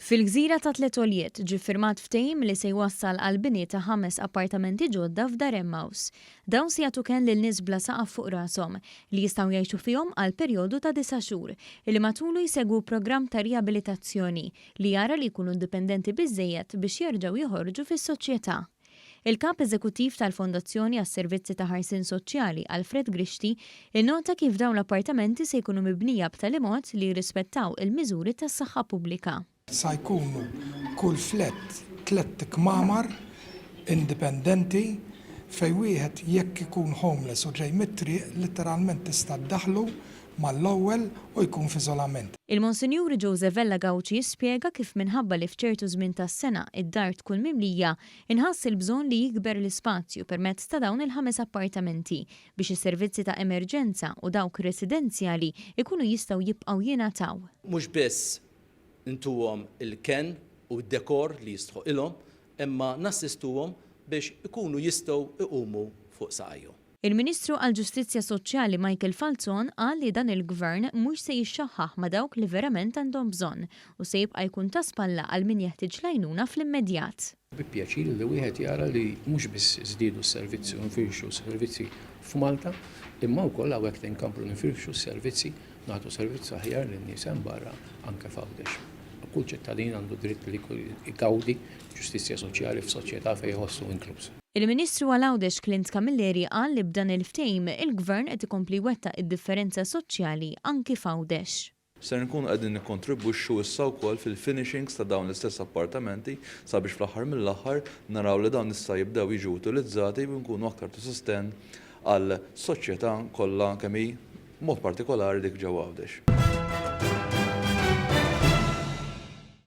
Fil-gżira ta' Tlet Għoljiet ġie ffirmat ftehim li se jwassal għall-bini ta' ħames appartamenti ġodda f'Dar Emmaus. Dawn se jagħtu kenn lil nies bla saqaf fuq rashom, li jistgħu jgħixu fihom għal perjodu ta' disa' xhur, li matulu jsegwu programm ta' riabilitazzjoni li jara li jkunu indipendenti biżżejjed biex jerġgħu joħorġu fis-soċjetà. Il-Kap Eżekuttiv tal-Fondazzjoni għas-Servizzi ta' Ħarsien Soċjali, Alfred Grixti, innota kif dawn l-appartamenti se jkunu mibnija b'tali mod li jirrispettaw il-miżuri tas-saħħa pubblika. Sa jkunu kull flett tlett kmamar indipendenti fejn wieħed jekk ikun homeless u ġej mit-triq litteralment tista' ddaħħlu mal-ewwel u jkun f'iżolament. Il-Monsinjur Joseph Vella Gauci spjega kif minħabba li f'ċertu żmien tas-sena id-dar tkun mimlija, inħass il-bżonn li jikber l-ispazju permezz ta' dawn il-ħames appartamenti biex is-servizzi ta' emerġenza u dawk residenzjali jkunu jistgħu jibqgħu jingħataw. Mhux biss ntuhom il-kenn u d-dekor li jistħoqilhom, imma nassistuhom biex ikunu jistgħu jqumu fuq saqajhom. Il-Ministru għall-Ġustizzja Soċjali Michael Falzon qal li dan il-Gvern mhux se jixxaħħaħ ma' dawk li verament għandhom bżonn u se jibqa' jkun ta' spalla għal min jeħtieġ l-għajnuna fl-immedjat. Bi pjaċir li wieħed jara li mhux biss żdiedu s-servizzi u nfirxu s-servizzi f'Malta, imma wkoll hawnhekk qed inkomplu nifirxu s-servizzi, nagħtu servizz aħjar lin-nies hemm barra anke f'Għawdex. Kull ċittadin għandu dritt li jgawdi ġustizzja soċjali f'soċjetà fejn iħossu inkluż. Il-Ministru għal Għawdex Clint Camilleri qal li b'dan il-ftehim il-Gvern qed ikompli jwettaq id-differenza soċjali anki f'Għawdex. Ser inkunu qegħdin nikkontribwixxu issa wkoll fil-finishings ta' dawn l-istess appartamenti sabiex fl-aħħar mill-aħħar naraw li dawn issa jibdew jiġu utilizzati u nkunu aktar ta' sostenn għal soċjetà kollha kemm hi, b'mod partikolari dik ġewwa Għawdex.